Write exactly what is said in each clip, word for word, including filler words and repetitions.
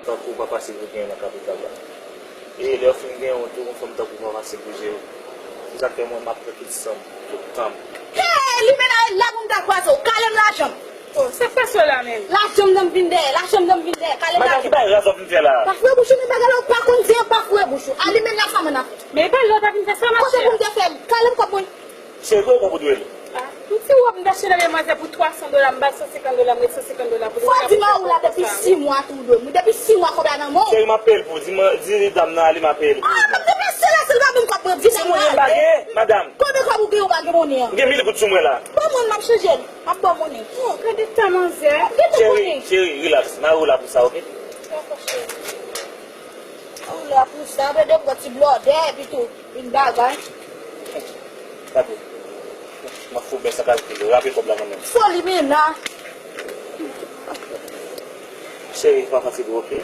Tankou w pa fasil pou genyen nan kapital la. E lè w fin genyen w tou, yon fanm tankou w pa fasil pou jere. Se sa k fè mwen, m ap pran tout san m, tout tan m. Hey, Limena, e la pou m ta kwaze w. Kale m lajan m. Oh, sa k pase w la menm? Lajan m nan m vin dèyè, lajan m nan m vin dèyè. Kale m lajan m. Madan, ki bagay raz w ap vin fè la? Pa foure bouch ou, men bagay la ou pa konn di an, pa foure bouch ou. A Limena, sa mwen ap. Men e pa lè w ta vin fè sa, ma chère. Kote pou m te fè? Kale m kòb mwen. Cheri, kòman pou dwe l? Ah, yon ti wòb m t achte nan demwazèl pou twa san dola, m ba l san senkant dola, m ret san senkant dola pou li. Fò di mari w la depi sis mwa tou w dwe m wi. Depi sis mwa kòb la nan men w. Cheri, m ap peye l pou, di, di dam nan ale, m ap peye l pou. Ah, m ap deplase la, si l pa ban m kòb mwen, di dam nan ale. Konbyen kòb ou gen, ou pa gen monnen an? M gen mil goud sou mwen la. Ban mwen, m ap chanje l. M ap ba w monnen. Oh, gade ta manzè. Cheri, cheri, relax. Mari w la pou sa, oke? Dakò, cheri. Ou la pou sa, apre de gwo ti blòdè, epi tou, vin bagay. Gade, m ap fout bèl sa kalkil, rape kòb la kanmenm. Foli Limena. Cheri, pa fatige, oke?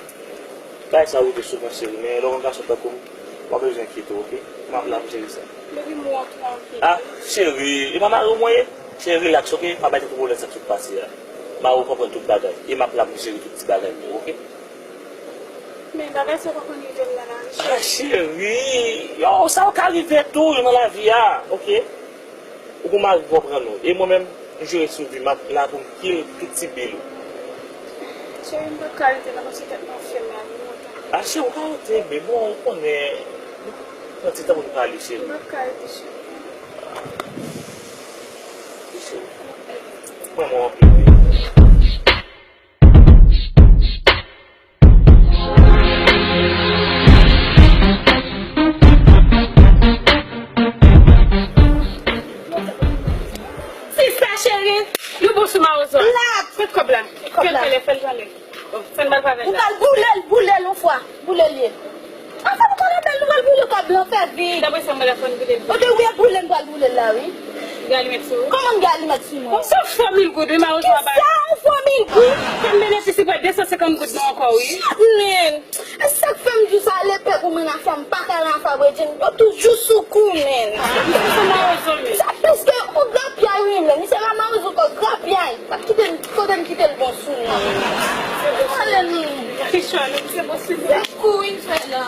Bagay sa rive souvan, cheri, men lè w yon gason tankou m, w pa bezwen enkyete w, oke? M ap la pou cheri sa. Baby, m wont ou anpil. Ah, cheri, e pa mari w mwen ye? Cheri, relax, oke? Pa bay tèt ou pwoblèm sa k sot pase a. Mari w konprann tout bagay, e m ap la pou jere tout ti bagay pou ou, oke? Men bagay sa pa konn rive m nan lari, cheri. Ah, cheri, yo, sa yo ka rive tou nan lavi a, oke? Ou gon mari ki konprann ou. E mwen menm, m jere sou vi m, m ap la pou m peye tout ti bil ou. Cheri, m pa ka rete la, paske tèt mwen fè m la, li lontan. Ah, cheri, ou ka rete, men bon, ou konnen, nou pran ti tan pou nou pale, cheri. M pa ka rete, cheri. Cheri, mwen, mwen anpil, wi. Sista cheri, yon bon sou mawozo a. Plat. Pran kòb la. Kòb la. Fè l pale, fè l pale. Bon, fè n bal pa vè l la. Ou pral boule l, boule l yon fwa. Boule l ye. Anfen, nou konnen bèl, nou pral boule kòb lan, fè vit. Daprè sa m wè la, fò n boule l. Oke, wi, boule, n pral boule l la, wi. Gen alimèt sou ou? Kòman m gen alimèt sou mwen? Bon, se yon fo mil goud, wi, mawozo a ba. Kisa, yon fo mil goud? Fè m benefisye prè de san senkant goud non ankò, wi. Chat, men! E sa k fè m di w sa, lepè pou mwen nan fè m pa ka nan fabredjin, yo toujou sou kou, men. Sa mawozo, men. Sa plis ke yon grapyay, wi, men. Misye pa mawozo ankò, grapyay. Pa kite m, kote m kite l bon sou mwen. Ale, men. Kichwa, nou, se bon sou mwen. Se kou, wi, m fè la.